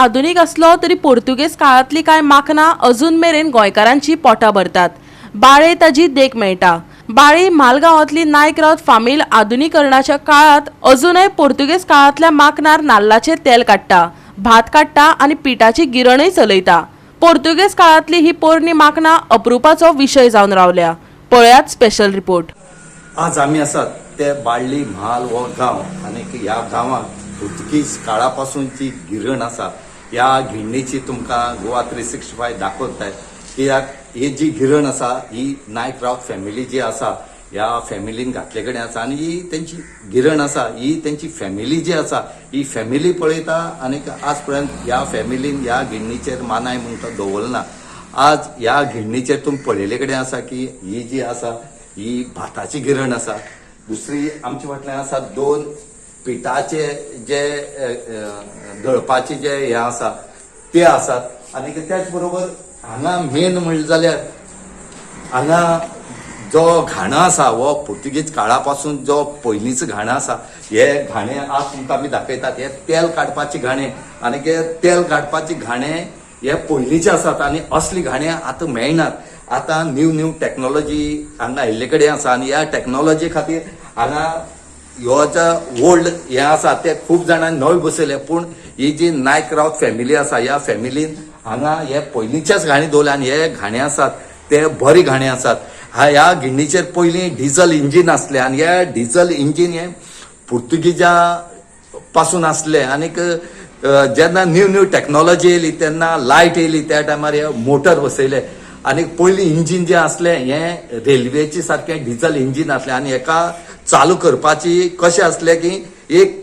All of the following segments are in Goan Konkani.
आधुनीक आसलो तरी पोर्तुगेज काळांतली कांय माकनां अजून मेरेन गोंयकारांची पोटां भरतात. बाळे ताजी देख मेळटा. बाळे म्हालगांवांतली नायक रावत फामील आधुनिकरणाच्या काळांत अजूनय पोर्तुगेज काळांतल्या माकनार नाल्लाचें तेल काडटा, भात काडटा आनी पिठाची गिरणय चलयता. पोर्तुगेज काळांतली ही पोरणी माकनां अप्रुपाचो विशय जावन रावल्या. पळयात स्पेशल रिपोर्ट. आज आमी आसात ते बाळ्ळी म्हाल हो गांव आनी ह्या गांवांत पुर्तुगीज काळा पासून जी गिरण आसा, ह्या गिरणीची तुमकां गोवा 365 दाखोवताय. कित्याक ही जी गिरण आसा ही नायक रावत फॅमिली जी आसा, ह्या फॅमिलीन घातले कडेन आसा आनी ही तेंची गिरण आसा. ही तेंची फॅमिली जी आसा, ही फॅमिली पळयता आनी आज पर्यंत ह्या फॅमिलीन ह्या गिरणीचेर मानाय म्हूण तो दवरना. आज ह्या गिरणीचेर तुमी पळयले कडेन आसा की ही जी आसा ही भाताची गिरण आसा. दुसरी आमच्या फाटल्यान आसा दोन पिठाचे जे अ, अ, दळपाचे जे हे आसा ते आसात. आनी त्याच बरोबर हांगा मेन म्हणलें जाल्यार हांगा जो घाणो आसा हो पुर्तुगीज काळा पासून जो पयलींचो घाणो आसा, हे घाणे आज तुमकां आमी दाखयतात. हे तेल काडपाचे घाणे आनी हे तेल काडपाचे घाणे हे पयलींचे आसात आनी असले घाणे आतां मेळनात. आतां न्यू न्यू टॅक्नोलॉजी हांगा आयिल्ले कडेन आसा आनी ह्या टॅक्नोलॉजी खातीर हांगा ह्यो जो ओल्ड हे आसा ते खूब जाणांनी नवे बसयले, पूण ही जी नायक रावत फॅमिली आसा, ह्या फॅमिलीन हांगा हे पयलींचेच घाणे दवरले आनी हे घाणे आसात ते बरे घाणे आसात. ह्या गिरणीचेर पयलीं डिझल इंजीन आसलें आनी हे डिझल इंजीन हे पुर्तुगीजा पासून आसले. आनीक जेन्ना न्यू न्यू टॅक्नोलॉजी येयली, तेन्ना लायट येयली, त्या टायमार हे मोटर बसयले. आनी पयलीं इंजीन जें आसलें हें रेल्वेचे सारकें डिझल इंजीन आसलें आनी हेका चालू करपाची कशें आसलें की एक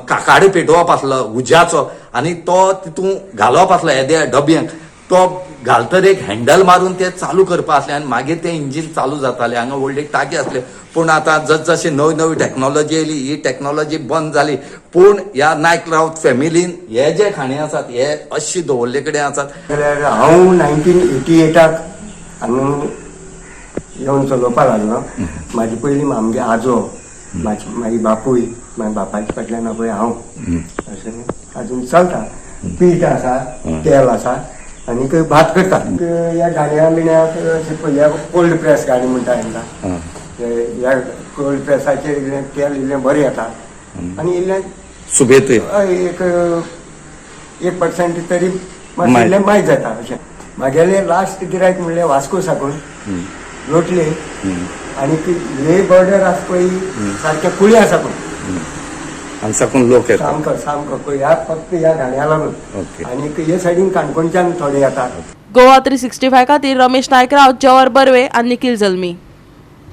काकाडो पेटोवप आसलो उज्याचो आनी तो तितून घालप आसलो येद्या डब्यांक. तो घालतर एक हँडल मारून ते चालू करपा आसलें आनी मागीर तें इंजीन चालू जातालें. हांगा व्हडली टाकी आसले, पूण आतां जसजशी नवी नवी टॅक्नोलॉजी येयली, ही टॅक्नोलॉजी बंद जाली. पूण ह्या नायक रावत फॅमिलीन हे जे खाणे आसात हे अशी दवरले कडेन आसात. जाल्यार हांव 1988 हांगा येवन चलोवपाक लागलो. म्हाजे पयलीं आमगे आजो, मागीर बापूय, मागीर बापायच्या फाटल्यान पळय हांव, अशें अजून चलता. पीठ आसा, तेल आसा आनीक भात करता. ह्या घाण्या बिण्याक अशें पळय, कोल्ड प्रेस घाणी म्हणटा हांकां. ह्या कोल्ड प्रेसाचेर इल्लें तेल इल्लें बरें येता आनी इल्लें सुबेतूय. हय, एक 1% तरी मातशें इल्लें मायज जाता अशें. म्हागेलें लास्ट गिरायक म्हणल्यार वास्को साकून लोटले आनी ती ले बॉर्डर आसा पळय, सारकें कुळ्या साकून. हांगा साकून लोक येतात. सामको सामको पळय, ह्या फक्त ह्या घाण्या लागून. आनी हे सायडीन काणकोणच्यान थोडे येतात. गोवा 365 खातीर रमेश नायक रावत, जवाहर बर्वे आनी निखिल जल्मी.